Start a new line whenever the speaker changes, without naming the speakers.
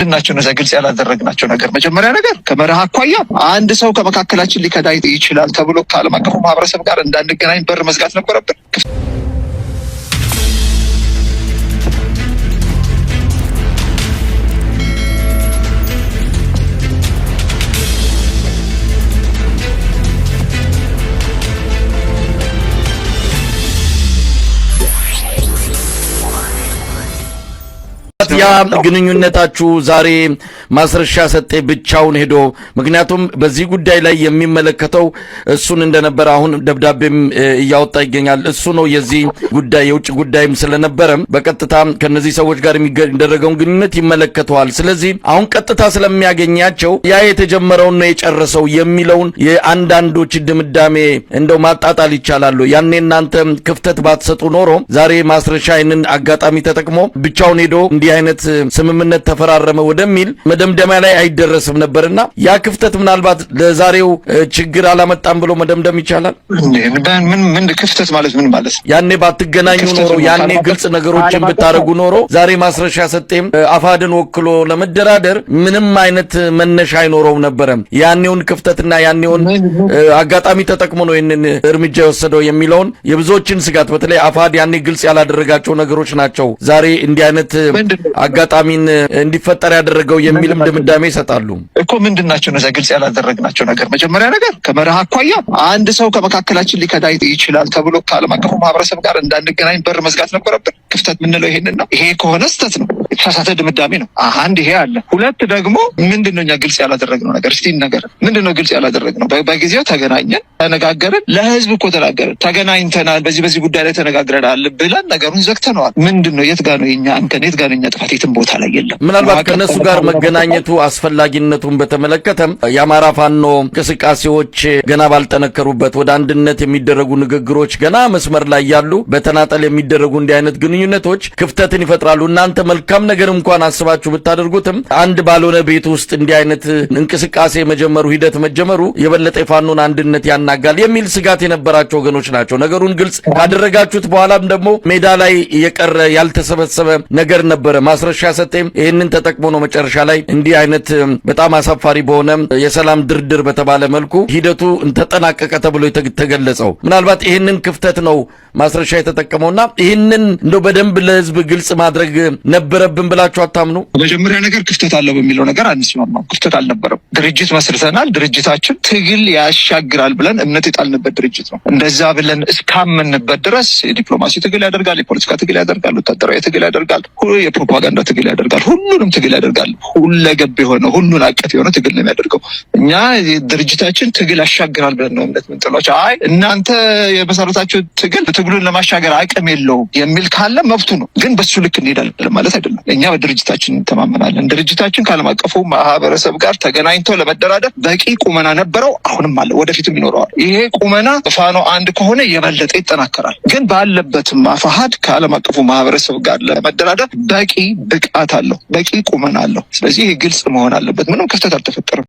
ምንድናቸው እነዚያ ግልጽ ያላደረግናቸው ነገር? መጀመሪያ ነገር ከመርህ አኳያ አንድ ሰው ከመካከላችን ሊከዳ ይችላል ተብሎ ከዓለም አቀፉ ማህበረሰብ ጋር እንዳንገናኝ በር መዝጋት ነበረብን።
ያ ግንኙነታችሁ ዛሬ ማስረሻ ሰጤ ብቻውን ሄዶ፣ ምክንያቱም በዚህ ጉዳይ ላይ የሚመለከተው እሱን እንደነበረ አሁን ደብዳቤም እያወጣ ይገኛል። እሱ ነው የዚህ ጉዳይ የውጭ ጉዳይም ስለነበረ በቀጥታ ከነዚህ ሰዎች ጋር የሚደረገውን ግንኙነት ይመለከተዋል። ስለዚህ አሁን ቀጥታ ስለሚያገኛቸው ያ የተጀመረውን ነው የጨረሰው የሚለውን የአንዳንዶች ድምዳሜ እንደው ማጣጣል ይቻላሉ። ያኔ እናንተ ክፍተት ባትሰጡ ኖሮ ዛሬ ማስረሻ ይህንን አጋጣሚ ተጠቅሞ ብቻውን ሄዶ እንዲህ አይነት ስምምነት ተፈራረመ ወደሚል መደምደሚያ ላይ አይደረስም ነበርና ያ ክፍተት ምናልባት ለዛሬው ችግር አላመጣም ብሎ መደምደም ይቻላል።
ምን ክፍተት ማለት ምን ማለት?
ያኔ ባትገናኙ ኖሮ፣ ያኔ ግልጽ ነገሮችን ብታደርጉ ኖሮ ዛሬ ማስረሻ ሰጤም አፋድን ወክሎ ለመደራደር ምንም አይነት መነሻ አይኖረውም ነበረ። ያኔውን ክፍተትና ያኔውን አጋጣሚ ተጠቅሞ ነው ይህንን እርምጃ የወሰደው የሚለውን የብዙዎችን ስጋት፣ በተለይ አፋድ ያኔ ግልጽ ያላደረጋቸው ነገሮች ናቸው ዛሬ እንዲህ አይነት አጋጣሚን እንዲፈጠር ያደረገው የሚልም ድምዳሜ ይሰጣሉ።
እኮ ምንድን ናቸው እነዚያ ግልጽ ያላደረግናቸው ነገር? መጀመሪያ ነገር ከመርህ አኳያ አንድ ሰው ከመካከላችን ሊከዳ ይችላል ተብሎ ከዓለም አቀፉ ማህበረሰብ ጋር እንዳንገናኝ በር መዝጋት ነበረብን። ክፍተት የምንለው ይሄንን ነው። ይሄ ከሆነ ስህተት ነው፣ የተሳሳተ ድምዳሜ ነው። አንድ ይሄ አለ። ሁለት ደግሞ ምንድን ነው እኛ ግልጽ ያላደረግነው ነገር? እስቲ ነገር ምንድን ነው ግልጽ ያላደረግነው? በጊዜው ተገናኘን፣ ተነጋገርን፣ ለህዝብ እኮ ተናገርን። ተገናኝተናል፣ በዚህ በዚህ ጉዳይ ላይ ተነጋግረናል ብለን ነገሩን ዘግተነዋል። ምንድን ነው የት ጋ ነው የኛ እንከን? የት ጋ ነው የኛ ጥፋት? የትም ቦታ ላይ የለም።
ምናልባት ከእነሱ ጋር መገናኘቱ አስፈላጊነቱን በተመለከተም የአማራ ፋኖ እንቅስቃሴዎች ገና ባልጠነከሩበት፣ ወደ አንድነት የሚደረጉ ንግግሮች ገና መስመር ላይ ያሉ፣ በተናጠል የሚደረጉ እንዲህ አይነት ግንኙነቶች ክፍተትን ይፈጥራሉ። እናንተ መልካም ነገር እንኳን አስባችሁ ብታደርጉትም አንድ ባልሆነ ቤት ውስጥ እንዲህ አይነት እንቅስቃሴ መጀመሩ፣ ሂደት መጀመሩ የበለጠ የፋኖን አንድነት ያናጋል የሚል ስጋት የነበራቸው ወገኖች ናቸው። ነገሩን ግልጽ ካደረጋችሁት በኋላም ደግሞ ሜዳ ላይ የቀረ ያልተሰበሰበ ነገር ነበረ። ማስረሻ ሰጤም ይህንን ተጠቅሞ ነው መጨረሻ ላይ እንዲህ አይነት በጣም አሳፋሪ በሆነ የሰላም ድርድር በተባለ መልኩ ሂደቱ ተጠናቀቀ ተብሎ የተገለጸው። ምናልባት ይህንን ክፍተት ነው ማስረሻ የተጠቀመውና ይህንን እንደው በደንብ ለህዝብ ግልጽ ማድረግ ነበረብን ብላችሁ አታምኑ?
መጀመሪያ ነገር ክፍተት አለው በሚለው ነገር አንስማማም። ክፍተት አልነበረም። ድርጅት መስርተናል። ድርጅታችን ትግል ያሻግራል ብለን እምነት የጣልንበት ድርጅት ነው። እንደዛ ብለን እስካመንበት ድረስ የዲፕሎማሲ ትግል ያደርጋል፣ የፖለቲካ ትግል ያደርጋል፣ ወታደራዊ ትግል ያደርጋል፣ የፕሮፓጋንዳ ትግል ያደርጋል፣ ሁሉንም ትግል ያደርጋል። ሁለገብ የሆነ፣ ሁሉን አቀፍ የሆነ ትግል ነው የሚያደርገው። እኛ ድርጅታችን ትግል ያሻግራል ብለን ነው እምነት ምንጥሏቸው። አይ እናንተ የመሰረታችሁ ትግል ትግሉን ለማሻገር አቅም የለውም የሚል ካለ መብቱ ነው። ግን በሱ ልክ እንሄዳለን ማለት አይደለም። እኛ በድርጅታችን እንተማመናለን። ድርጅታችን ከዓለም አቀፉ ማህበረሰብ ጋር ተገናኝቶ ለመደራደር በቂ ቁመና ነበረው፣ አሁንም አለ፣ ወደፊትም ይኖረዋል። ይሄ ቁመና ፋኖ አንድ ከሆነ የበለጠ ይጠናከራል። ግን ባለበትም አፋሃድ ከዓለም አቀፉ ማህበረሰብ ጋር ለመደራደር በቂ ብቃት አለው፣ በቂ ቁመና አለው። ስለዚህ ይሄ ግልጽ መሆን አለበት። ምንም ክፍተት አልተፈጠረም።